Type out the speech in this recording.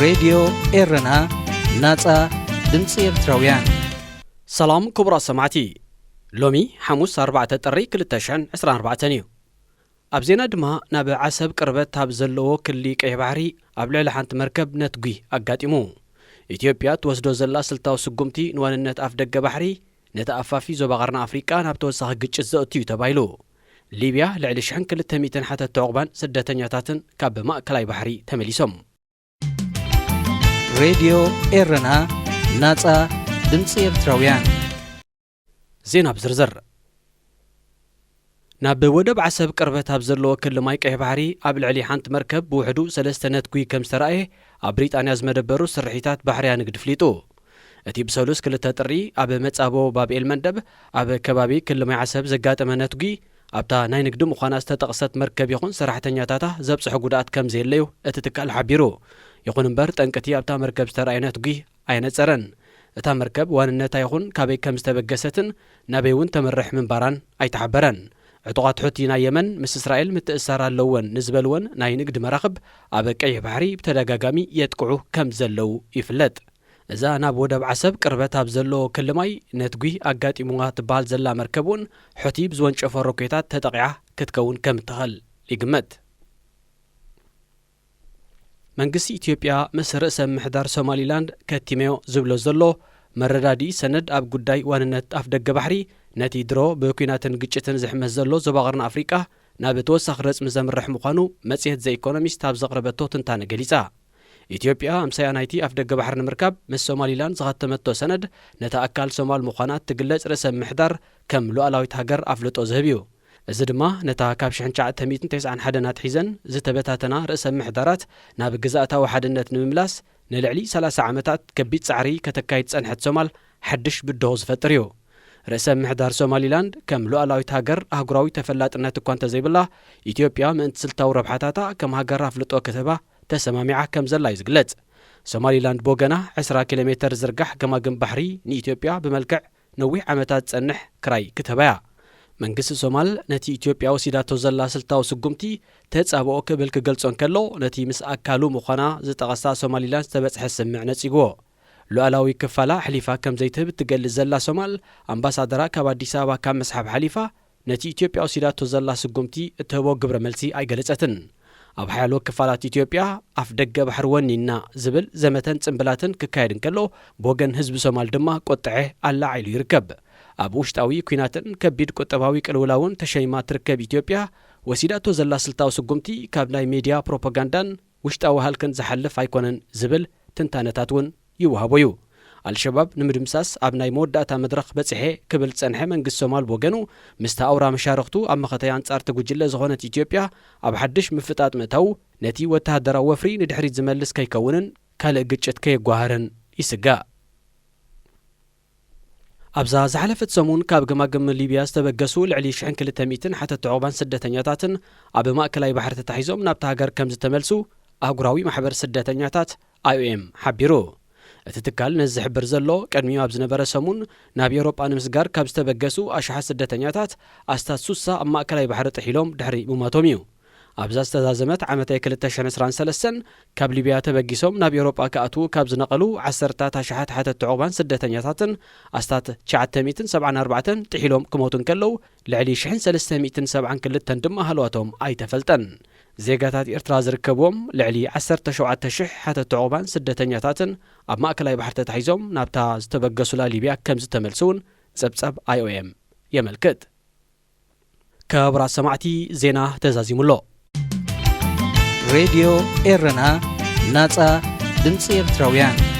ሬድዮ ኤረና፣ ናጻ ድምጺ ኤርትራውያን። ሰላም ክቡራት ሰማዕቲ፣ ሎሚ ሓሙስ ኣርባዕተ ጥሪ ክልተ ሽሕን ዕስራን ኣርባዕተን እዩ። ኣብ ዜና ድማ፣ ናብ ዓሰብ ቅርበት ኣብ ዘለዎ ክሊ ቀይሕ ባሕሪ ኣብ ልዕሊ ሓንቲ መርከብ ነትጒ ኣጋጢሙ። ኢትዮጵያ ትወስዶ ዘላ ስልታዊ ስጉምቲ ንዋንነት ኣፍ ደገ ባሕሪ፣ ነቲ ኣፋፊ ዞባ ቀርኒ ኣፍሪቃ ናብ ተወሳኺ ግጭት ዘእቱ እዩ ተባሂሉ። ሊብያ ልዕሊ ሽሕን ክልተ ሚእትን ሓተቲ ዑቕባን ስደተኛታትን ካብ ማእከላይ ባሕሪ ተመሊሶም። ሬድዮ ኤረና፣ ናጻ ድምጺ ኤርትራውያን። ዜና ብዝርዝር። ናብ ወደብ ዓሰብ ቅርበት ኣብ ዘለዎ ክሊ ማይ ቀይሕ ባሕሪ ኣብ ልዕሊ ሓንቲ መርከብ ብውሕዱ ሰለስተ ነትጒ ከም ዝተራእየ ኣብ ብሪጣንያ ዝመደበሩ ስርሒታት ባሕርያ ንግዲ ፍሊጡ። እቲ ብሰሉስ ክልተ ጥሪ ኣብ መጻቦ ባብኤል መንደብ ኣብ ከባቢ ክሊ ማይ ዓሰብ ዘጋጠመ ነትጒ ኣብታ ናይ ንግዲ ምዃና ዝተጠቕሰት መርከብ ይኹን ሰራሕተኛታታ ዘብጽሖ ጉድኣት ከም ዘየለዩ እቲ ትካል ሓቢሩ። ይኹን እምበር፣ ጠንቅቲ ኣብታ መርከብ ዝተራእየ ነትጒ ኣየነጸረን። እታ መርከብ ዋንነታ ይኹን ካበይ ከም ዝተበገሰትን ናበይ እውን ተምርሕ ምንባራን ኣይተሓበረን። ዕጡቓት ሑቲ ናይ የመን ምስ እስራኤል ምትእስሳር ኣለወን ንዝበልወን ናይ ንግዲ መራኽብ ኣብ ቀይሕ ባሕሪ ብተደጋጋሚ የጥቅዑ ከም ዘለዉ ይፍለጥ። እዛ ናብ ወደብ ዓሰብ ቅርበት ኣብ ዘሎ ክሊ ማይ ነትጒ ኣጋጢሙዋ ትበሃል ዘላ መርከብ እውን ሑቲ ብዝወንጨፎ ሮኬታት ተጠቒዓ ክትከውን ከም እትኽእል ይግመት። መንግስቲ ኢትዮጵያ ምስ ርእሰ ምምሕዳር ሶማሊላንድ ከቲመዮ ዝብሎ ዘሎ መረዳድኢ ሰነድ ኣብ ጉዳይ ዋንነት ኣፍ ደገ ባሕሪ፣ ነቲ ድሮ ብኲናትን ግጭትን ዝሕመስ ዘሎ ዞባ ቀርኒ ኣፍሪቃ ናብ ተወሳኺ ረጽሚ ዘምርሕ ምዃኑ መጽሔት ዘ ኢኮኖሚስት ኣብ ዘቕረበቶ ትንታነ ገሊጻ። ኢትዮጵያ ኣምሳያ ናይቲ ኣፍ ደገ ባሕሪ ንምርካብ ምስ ሶማሊላንድ ዝኸተመቶ ሰነድ፣ ነታ ኣካል ሶማል ምዃና እትግለጽ ርእሰ ምምሕዳር ከም ሉዓላዊት ሃገር ኣፍልጦ ዝህብ እዩ። እዚ ድማ ነታ ካብ ሽሕን ትሽዓተ ሚእትን ተስዓን ሓደን ኣትሒዘን ዝተበታተና ርእሰ ምምሕዳራት ናብ ግዝኣታዊ ሓድነት ንምምላስ ንልዕሊ ሰላሳ ዓመታት ከቢድ ጻዕሪ ከተካይድ ዝጸንሐት ሶማል ሓድሽ ብድሆ ዝፈጥር እዩ። ርእሰ ምምሕዳር ሶማሊላንድ ከም ሉዓላዊት ሃገር ኣህጉራዊ ተፈላጥነት እኳ እንተዘይብላ፣ ኢትዮጵያ ምእንቲ ስልታዊ ረብሓታታ ከም ሃገር ኣፍልጦ ክትህባ ተሰማሚዓ ከም ዘላ እዩ ዝግለጽ። ሶማሊላንድ ብወገና ዕስራ ኪሎ ሜተር ዝርጋሕ ገማግም ባሕሪ ንኢትዮጵያ ብመልክዕ ነዊሕ ዓመታት ዝጸንሕ ክራይ ክትህባ እያ። መንግስቲ ሶማል ነቲ ኢትዮጵያ ወሲዳቶ ዘላ ስልታዊ ስጉምቲ ተጻብኦ ክብል ክገልጾ እንከሎ፣ ነቲ ምስ ኣካሉ ምዃና ዝጠቐሳ ሶማሊላንድ ዝተበጽሐ ስምምዕ ነጺግዎ። ሉዓላዊ ክፋላ ኣሕሊፋ ከም ዘይትህብ እትገልጽ ዘላ ሶማል፣ ኣምባሳደራ ካብ ኣዲስ ኣበባ ካብ ምስሓብ ሓሊፋ፣ ነቲ ኢትዮጵያ ወሲዳቶ ዘላ ስጉምቲ እትህቦ ግብረ መልሲ ኣይገለጸትን። ኣብ ሓያሎ ክፋላት ኢትዮጵያ ኣፍ ደገ ባሕሪ ወኒና ዝብል ዘመተን ጽምብላትን ክካየድ እንከሎ፣ ብወገን ህዝቢ ሶማል ድማ ቁጥዐ ኣላዒሉ ይርከብ። ኣብ ውሽጣዊ ኲናትን ከቢድ ቁጠባዊ ቅልውላውን ተሸይማ ትርከብ ኢትዮጵያ፣ ወሲዳቶ ዘላ ስልታዊ ስጉምቲ ካብ ናይ ሚድያ ፕሮፓጋንዳን ውሽጣዊ ሃልክን ዝሓልፍ ኣይኮነን ዝብል ትንታነታት እውን ይወሃቦ እዩ። ኣልሸባብ ንምድምሳስ ኣብ ናይ መወዳእታ መድረኽ በጺሐ ክብል ዝጸንሐ መንግስቲ ሶማል ብወገኑ፣ ምስታ ኣውራ መሻርኽቱ ኣብ መኸተይ ኣንጻር እቲ ጉጅለ ዝኾነት ኢትዮጵያ ኣብ ሓድሽ ምፍጣጥ ምእታዉ፣ ነቲ ወተሃደራዊ ወፍሪ ንድሕሪት ዝመልስ ከይከውንን ካልእ ግጭት ከየጓሃርን ይስጋእ። ኣብዛ ዝሓለፈት ሰሙን ካብ ገማግም ሊብያ ዝተበገሱ ልዕሊ ሽሕን ክልተ ሚእትን ሓተቲ ዑቕባን ስደተኛታትን ኣብ ማእከላይ ባሕሪ ተታሒዞም ናብታ ሃገር ከም ዝተመልሱ ኣህጉራዊ ማሕበር ስደተኛታት ኣይ ኦ ኤም ሓቢሩ። እቲ ትካል ነዚ ዝሕብር ዘሎ፣ ቅድሚኡ ኣብ ዝነበረ ሰሙን ናብ ኤውሮጳ ንምስጋር ካብ ዝተበገሱ ኣሽሓት ስደተኛታት ኣስታት ሱሳ ኣብ ማእከላይ ባሕሪ ጥሒሎም ድሕሪ ምሟቶም እዩ። ኣብዛ ዝተዛዘመት ዓመተ ክልተ ሽሕን ዕስራን ሰለስተን፣ ካብ ሊብያ ተበጊሶም ናብ ኤውሮጳ ክኣትዉ ካብ ዝነቐሉ ዓሰርታት ኣሽሓት ሓተቲ ዑቕባን ስደተኛታትን ኣስታት ትሽዓተ ሚእትን ሰብዓን ኣርባዕተን ጥሒሎም ክሞቱ እንከለዉ፣ ልዕሊ ሽሕን ሰለስተ ሚእትን ሰብዓን ክልተን ድማ ሃለዋቶም ኣይተፈልጠን። ዜጋታት ኤርትራ ዝርከብዎም ልዕሊ ዓሰርተ ሸውዓተ ሽሕ ሓተቲ ዑቕባን ስደተኛታትን ኣብ ማእከላይ ባሕሪ ተታሒዞም ናብታ ዝተበገሱላ ሊብያ ከም ዝተመልሱ እውን ጸብጻብ ኣይ ኦ ኤም የመልክት። ክቡራት ሰማዕቲ፣ ዜና ተዛዚሙ ኣሎ። ሬድዮ ኤረና፣ ናጻ ድምጺ ኤርትራውያን።